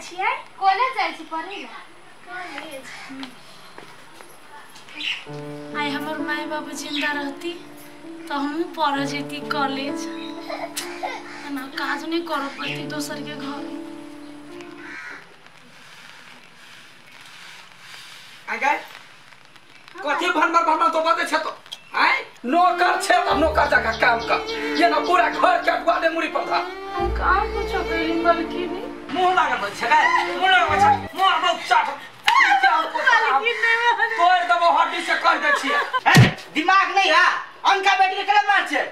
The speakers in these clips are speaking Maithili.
छियै? कॉलेज जाइ छी पढ़ै ला। कॉलेज। आइ हमर माय बाबू जिंदा रहती तो हमहूँ पढ़ जैती कॉलेज। एना काज नहीं करऽ पड़ती दोसर के घर। आगे कथी भनमर भनमर तो बजै छै तो आय नौकर छै त नौकर जका काम कर। ये ना पूरा घर के अगुआ दे मुड़ी पर धर। हम काम कुछो करी बल्कि नहीं। मुंह लागल छै गाय, मुंह लागल छै, मुंह बहुत चाट। तोड़ देबो हड्डी से कह दे छियै। दिमाग नहीं है अनका बेटी के केना मार छै?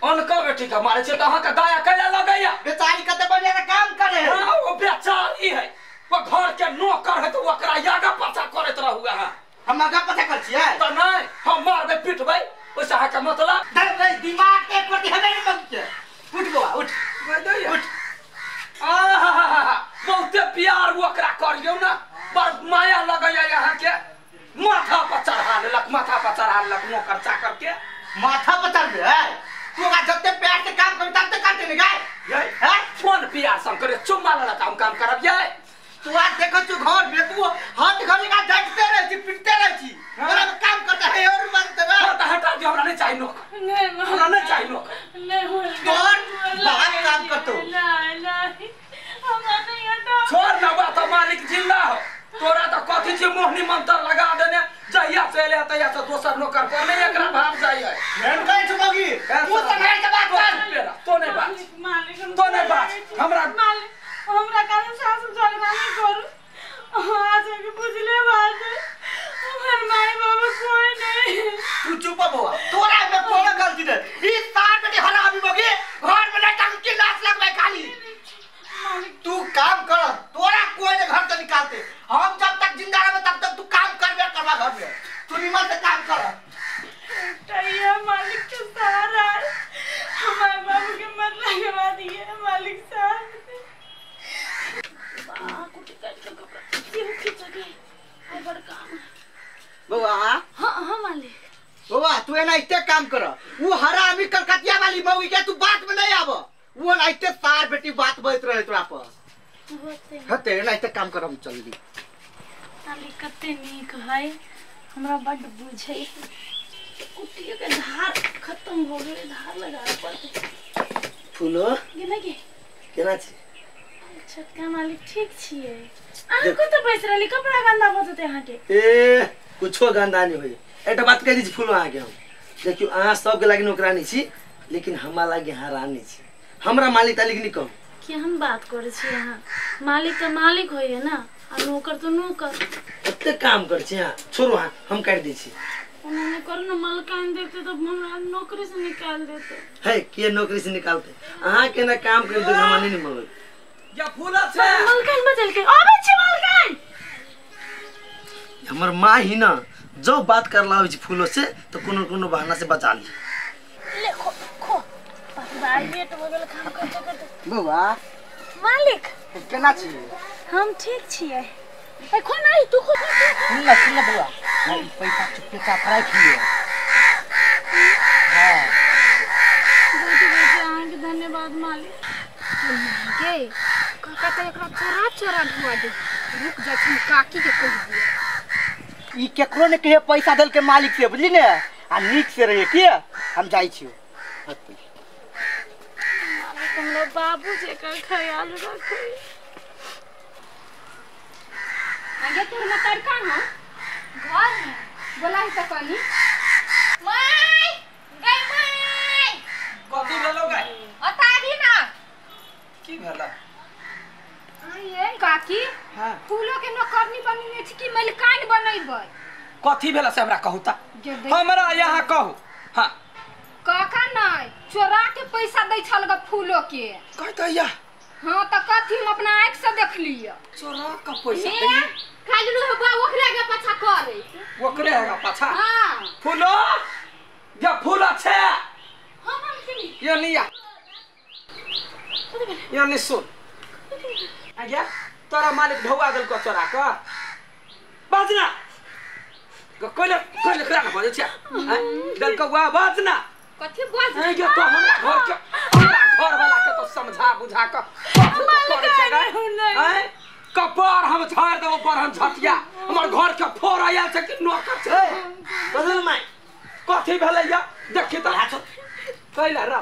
अनका बेटी के मारे छै त अहाँ के दया कैला लगैया? बेचारी कते बढ़िया से काम करे है। हां वो बेचारी है, वो घर के नौकर है तो ओकरा आगा पाछा करैत रहू अहाँ। हम आगा पाछा कर छियै त नहीं, हम मारबै पिटबै ओइसे अहाँ के मतलब धर दिमाग के प्रति हमे नहीं बंद छै। उठ बौआ उठ, उठ। आहा बहुते प्यार ओकरा करियौ ना, बड़ माया लगैया अहाँ के। माथा पर चढ़ा लेलक, माथा पर चढ़ा लेलक नौकर चाकर के। माथा पर चढ़ ले तू ओकरा जते प्यार से काम करबी तते करते ने गाय। हैं फोन प्यार से करे चुम्मा लेलक हम काम करब ये। तू आज देखो तू घर में तू हाथ घड़ी का डटते रहे छी पिटते रहे छी ओकरा में काम करता है और बनते ना। हां त हटा दियो, हमरा नहीं चाहिए नौकर। नहीं हमरा नहीं चाहिए नौकर। नहीं तोर बाहर काम करतो। नहीं नहीं हमरा नहीं हटा। छोड़ ना बा त मालिक जिंदा हो। तोरा त कथी छी मोहनी मंत्र लगा देने जहिया से एले तहिया से दोसर नौकर पर नहीं एकरा भाग जाय है। एहन कहै छी मौगी तू संभाल के बात कर। तो नहीं बात, तो नहीं बात हमरा मालिक हमरा कारण सासु झगड़ा नहीं करू। आज के बुझले बात है हमर माय बाबू कोई नहीं। तू चुप बौआ, तोरा में कोनो गलती नहीं। ई सार बेटी हरामी मौगी घर में लटा के लाश लगबै खाली। तू काम कर, तोरा कोई ने घर से निकालते। हम जब तक जिंदा रहबे तब तक तू काम करबे करबा घर में। तू निमन से काम कर। तैया मालिक के सहारा हमारे बाबू के मत लगवा दिए मालिक साहब। कुटी काट के कपड़ा ये खींच के आई बड़ काम। बौआ हां हां मालिक। बौआ तू एना इते काम कर। वो हरामी कलकतिया वाली मौगी के तू बात में नहीं आब। वो एनाहिते सार बेटी बात बजैत रहे तोरा पर। हते एनाहिते काम कर हम चलली। मालिक कते नीक है हमरा बड बुझै। कुटी के धार खत्म हो गेलै, धार लगावे पड़तै। फूलो गेलै के केना छी? छोटका मालिक ठीक छियै? अहाँ कतऽ बैस रहली? कपड़ा गंदा भऽ जेतै अहाँके। ए कुछो गंदा नहीं होई। एकटा बात कहि दै छी फूलो अहाँके हम। देखियौ अहाँ सबके लागि नौकरानी छी लेकिन हमरा लागि अहाँ रानी छी। हमरा मालिक तालिक नहीं कहू। केहन बात करै छी अहाँ? मालिक तऽ मालिक होइए ना आ नौकर तऽ नौकर। एते काम करै छी अहाँ, छोड़ू अहाँ हम काटि दै छी। ओना नहि करू ने, मालकान देखते तऽ हमरा नौकरी से निकाल देते। है के नौकरी से निकालते? अहाँ केना काम करि दे हमरा नहीं मिलत। या फूल छै मालकान बजलकै। आबै छी मालकान। हमर माँ ही ना जो बात करला होइ छी फूलो से तो कोनो कोनो बहाना से बचा ली। ले खो खो भाई लेट हो गेल काम करते करते। बौआ मालिक केना छी? हम ठीक छियै। ए खो नहीं तू खो। सुन ना सुन ना बौआ, ई पैसा चुपके चाप राखि लिअ। हां बहुत बहुत अहाँके धन्यवाद मालिक। गे काका त एकरा चोरा चोरा ढुआ दे। रुक जा छी काकी के कह दिए। ई केकरो ने कहे पैसा देल के मालिक से बुझली ने, आ नीक से रहे के हम जाइ छियो। हमरा बाबू जेकर ख्याल रखे। आगे तोर मतर कहाँ घर में बोला ही त कनी my गई my. कथी भेलो गई? अता आबी ना। की भेला? आये काकी हां फूलो के नौकरनी बनेने छी कि मलकान बनैबै? कथी भेला से हमरा कहू त। हमरा यहाँ कहू। हां काका नहीं चोरा के पैसा दै छल ग फूलो के। कह त या। हां त कथी हम अपना आंख से देख लिय। चोरा के पैसा दै खाली रो बा ओकरे के पाछा करे। ओकरे के पाछा? हां फूलो या फूल छै। हां मालकिनी यो लिया यो नि सुन आज्ञा तोरा मालिक ढौआ देलको चोरा के। बाजना कोइले कोइले करा बजै छै देलको वा बाजना। कथी बाज आज्ञा तो हमरा घर के हमरा घर वाला के तो समझा बुझा के कथी तो करै छै। कपार हम झाड़ देबो पर हम झटिया हमर घर के फोड़ आयल छै कि नौकर छै बदल my कथी भेलै या देखी त कैला रा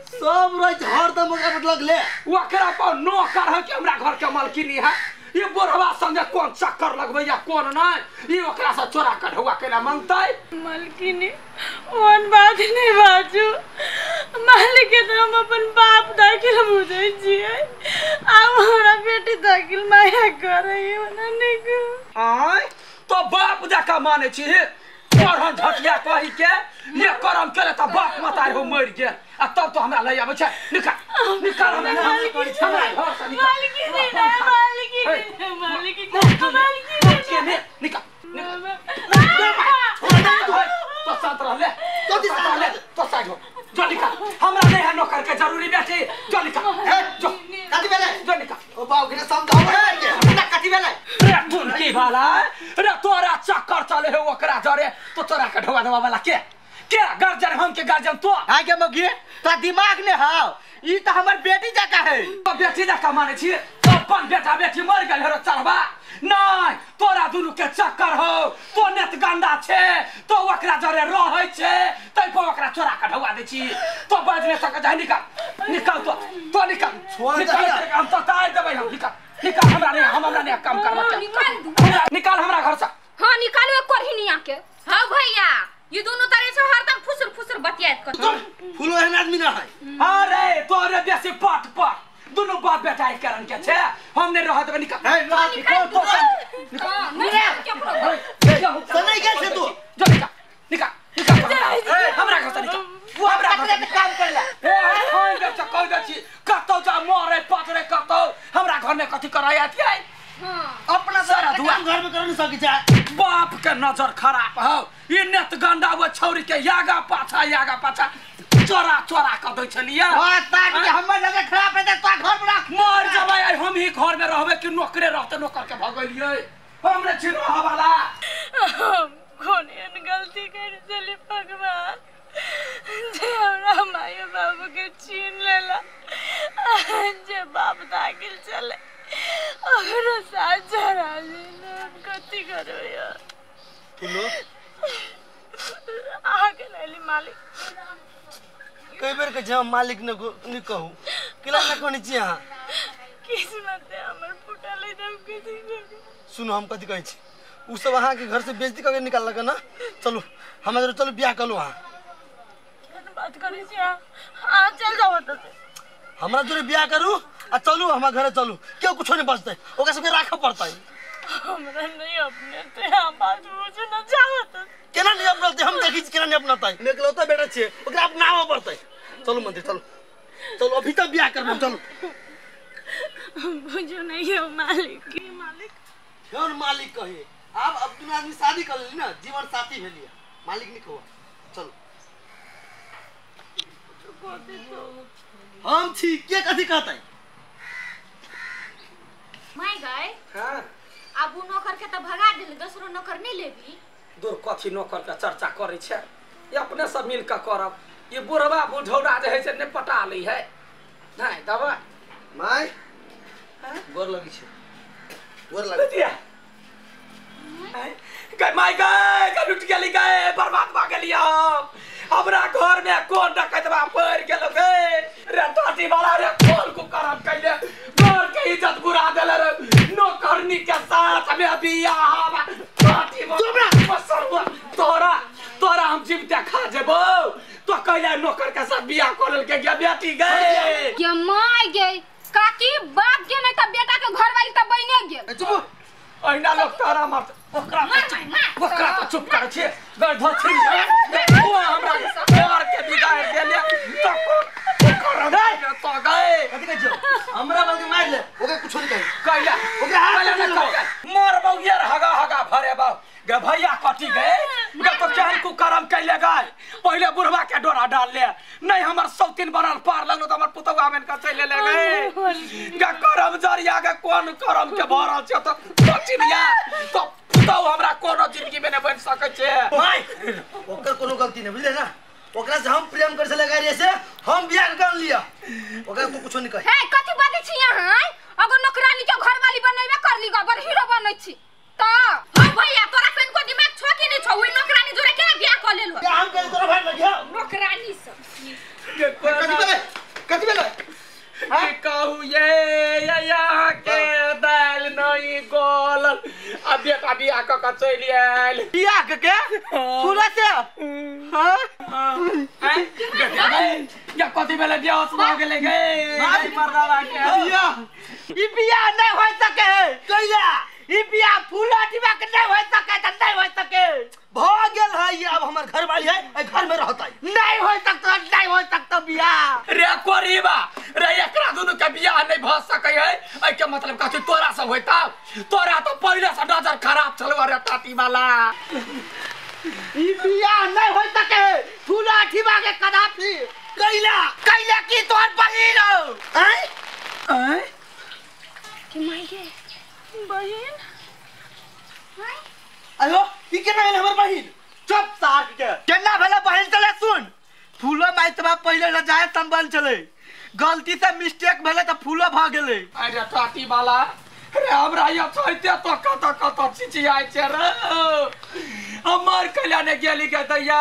सब रोज हरदम ओकरा पर लगले ओकरा पर नौकर है कि हमरा घर के मालकिनी है। ये बुढ़वा संगे कौन चक्कर लगबै या कौन नहीं ये ओकरा से चोरा के ढौआ केना मांगतै। मालकिनी ओन बात नहीं बाजू मालिक के तो हम अपन बाप दाखिल बुझै छियै आ हमरा बेटी दाखिल माया करै ओना नहीं को आय तो बाप जका मानै छी पढ़न झटिया कहि के ये करम केले त बाप मतार हो मरि गेल आ तब तो हमरा लय आबै छै। निकाल निकाल हमरा घर से निकाल मालकिनी ना मालकिनी मालकिनी मालकिनी निकाल तो शांत रह ले तो ले तो साइड हो जो निकाल हमरा नहीं है नौकर के जरूरी बेटी जो निकाल जो कथि भेलै जो निकाल ओ बाबू के समझाओ के ना कथि भेलै रे तुन की भाला रे तोरा चक्कर चले हो ओकरा जरे तो तोरा के ढोवा देवा वाला के गार्जियन हम के गार्जियन तो आगे मगिए तो दिमाग ने हाव ई त हमर बेटी जका है। तो बेटी जका माने छी अपन बेटा बेटी मर गेल हे रे चढ़बा नहीं तोरा दुनू के चक्कर हो तो नेत गंदा छे तो ओकरा जरे रहै छे तै पर ओकरा चोरा के ढौआ दै छी तो बाज नै सकै जा। निकाल निकाल तो निकाल निकाल हम तो तार देबै हम निकाल निकाल हमरा नहीं हम हमरा नहीं काम करबा के निकाल हमरा घर से। हां निकालो एक कोरहिनिया के। हां भैया ये दोनों तरह से हरदम फुसुर फुसुर बतियात कर फूलो एहन आदमी ना है। अरे तोरे बेसी पट पट दोनों बाप बेटा एक कारण के छे हम नहीं रहत निकाल निकाल तो निकाल सनै के छे तू जो निकाल निकाल निकाल हमरा घर से निकाल हमरा घर से काम करला ए हम दे त कह दे छी कतौ जा मरे पतरे कतौ हमरा घर में कथि कराया थियै। हां अपना सारा काम घर में कर नहीं सकी छै बाप के नजर खराब हो ई नेत गंदा वो छौरी के यागा पाछा चोरा चोरा क दै छलियै। हां ताक के हमर नजर खराब है त घर में राख मर जबै आइ हम ही घर में रहबै कि नौकरे रहते नौकर के भगलियै हमरे छी रह वाला। हम कोन एहन गलती कर छली भगवान जे हमरा माय बाबू के छीन लेला जे बाप दाखिल चले ओकरो साथ चढ़ा लेला हम कथी करबै यार। फूलो अहाँके लैली मालिक कई बेर के हम मालिक ने नहीं कहू केला ना कहनी छी अहाँ किस्मत हमर फुटल है तब कथी करू। सुनो हम कथी कहै छी उ सब अहाँ के घर से बेइज्जती करके निकाललक ना चलू हमरा चलू बियाह कर लू अहाँ बात करै छी अहाँ चल जाओ त हमरा जोरे बियाह करू आ चलू हमरा घरे चलू केओ कुछो नहीं बचतै ओकरा सबके राखऽ पड़तै। हमरा नहीं अपने ते हम बात बुझू ना जाओ त केना नहीं अपनतै हम देखै छी केना नहीं अपनतै एकलौता बेटा छियै ओकरा अपनाबऽ पड़तै। चलू मंदिर चलू चलू अभी तक बियाह करबै चलू। बुझू नहीं हो मालिक की मालिक कौन मालिक कहे आप अब दुनू आदमी शादी कर लेली ना जीवन साथी भेलियै मालिक नहीं कहू चलू हम छी के कथी कहतै। My गए हां अब उ नौकर के त भगा देली दोसरो नौकर नहीं लेबी। दूर कथी नौकर के चर्चा करै छै ये अपने सब मिल के करब ये बुढ़वा बुढ़ौरा जे है से नहीं पटा लै है नहीं दबा my गोर लगै छै गोर लगै दिया गए my गए के लुट गेली गए बर्बाद भ गेली हम हमरा घर में कोन डकैतबा पड़ गेल गे रे टाटी वाला रे कोन को करम कैले घर के इज्जत बुरा देले रे नौकरनी के साथ में बियाह टाटी वाला तोरा तोरा हम जीवते खा जेबो तो कैला नौकर के साथ बियाह कर लेल के बेटी गए के my गए काकी बाप के नहीं त बेटा के घर वाली त बइने गेल। चुप अहिना लोग तारा मारत ओकरा ओकरा तो चुप कर छे गड़ धर छी ओ हमरा घर के बिगाड़ देले तो कर रे तो गए कथि कहै छौ हमरा बल के मार ले ओकरा कुछो नहीं कही कैला ओकरा हाथ कैला नहीं मर बौ यार हगा हगा भरे बौ गे भैया कटी गए गे तो केहन कुकर्म कैले गए पहिले बुढ़वा के डोरा डाल ले नहीं हमर सौतीन बनल पार लगलो त हमर पुतौआ बन के चले ले गए गे करम जरिया के कोन करम के भरल छै त चिनिया तो पुतौ हमरा कोनो जिंदगी में नहीं बन सकै छै। My ओकर कोनो गलती नहीं बुझले ना ओकरा से हम प्रेम कर से लगा रहे से हम बियाह कर लिया ओकरा तो कुछो नहीं कही। हे कथि बाजै छी अहाँ अगर नौकरानी के घर वाली बनैबे कथी भेलै कथी भेलै की कहू ये यहाँ के दाल नहीं गोलल आ बेटा बियाह क के चलि आयल बियाह क के पूरा से हां या कथी भेलै बियाह भऽ गेलै गे मर्दावा के बियाह ई बियाह नहीं हो सके कहिया ई बियाह फूला टिबा के नहीं हो सके त नहीं हो सके भ गेल है ये अब हमर घर वाली है ए घर में रहतै नहीं हो सकता नहीं हो सकता बियाह रे कोरीबा रे एकरा दुनु के बियाह नहीं भ सकै है ए के मतलब कथी तोरा से होइता तोरा तो पहिले से नजर खराब छलौ रे ताती वाला ई बियाह नहीं हो सके फूला टिबा के कदापि कैला कैला की तोर बहिन हो आय आय कि माई गे बहिन अयो ई केना भेल हमर बहिन चुप सार के केना भेला बहिन चले सुन फूलो माई त बाप पहिले न जाए संबंध चले गलती से मिस्टेक भेले त फूलो भ गेले अरे ताती वाला रे हमरा यो छोइते तो कत कत चिचियाय छै रे हमर कल्याण गेली के दैया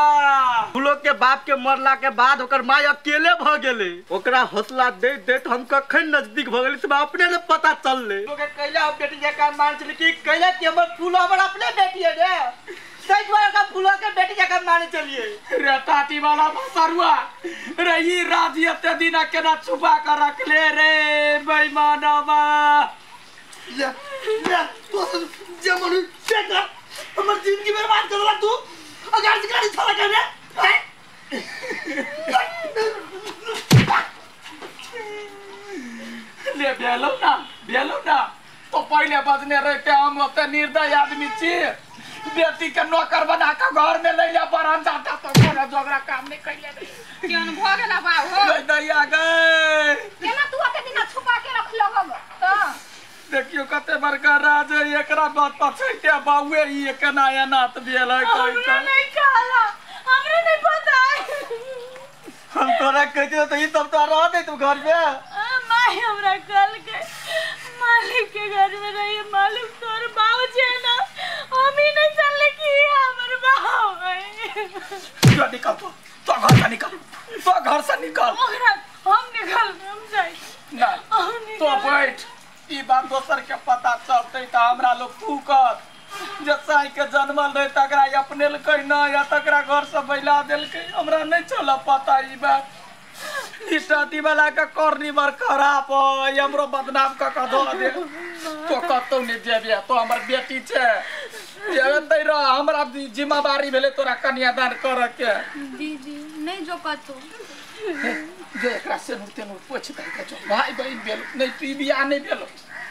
फूलो के बाप के मरला के बाद ओकर माई अकेले भ गेले ओकरा हौसला देत देत हम कखन नजदीक भ गेली से अपने ने पता चलले ओके कैला हम बेटी जका मान चले कि कैला कि हमर फूलो हमर अपने बेटी है रे सही द्वारा का फूलो के बेटी जका माने चलिए रे ताती वाला बसरुआ रे ई राज एते दिना केना छुपा के रखले रे बेईमानवा ले ले तो जमनु चेक कर हमर जिंदगी बर्बाद कर देला तू अगर गाड़ी चला के रे ले भेलो ना तो पहले बजने रहते हम ओते निर्दय आदमी छी बेटी के नौकर बना के घर में ले ले बरान जाता तो कोनो जोगरा काम नहीं कैले रे केहन भ गेला बाप हो गई दैया गई केना तू ओते दिना छुपा के रखलो हो त देखियो कते बड़का राज है एकरा बात पछैते बाउए ई केना एना त भेल है हमरा नहीं कहला हमरा नहीं पता हम तोरा कहते तो ई सब तो रह दे तू घर में माई हमरा कल के मालिक के घर में रही मालिक तोर बाऊ जे ना हम ही नहीं चलले कि हमर बाऊ है जो निकल तो घर से निकल तो घर से निकल ओकरा हम निकल हम जाई ना तो बैठ ई बात दोसर के पता चलते त हमरा लोग फूकत जे साई के जन्मल रहे तकरा अपने लकै न या तकरा घर से बैला देलकै हमरा नहीं चल पता ई बात ई शादी वाला के करनी बर खराब है हमरो बदनाम क क धो दे तो कतौ नहीं जेबे तो हमर बेटी छै जेबे तै रह हमरा जिम्मेवारी भेलै तोरा कन्यादान कर के दीदी नहीं जो कतौ जो एकरा से तेनूर पोछि दै के जो भाई बहिन भेल नहीं तू बियाह नहीं भेल।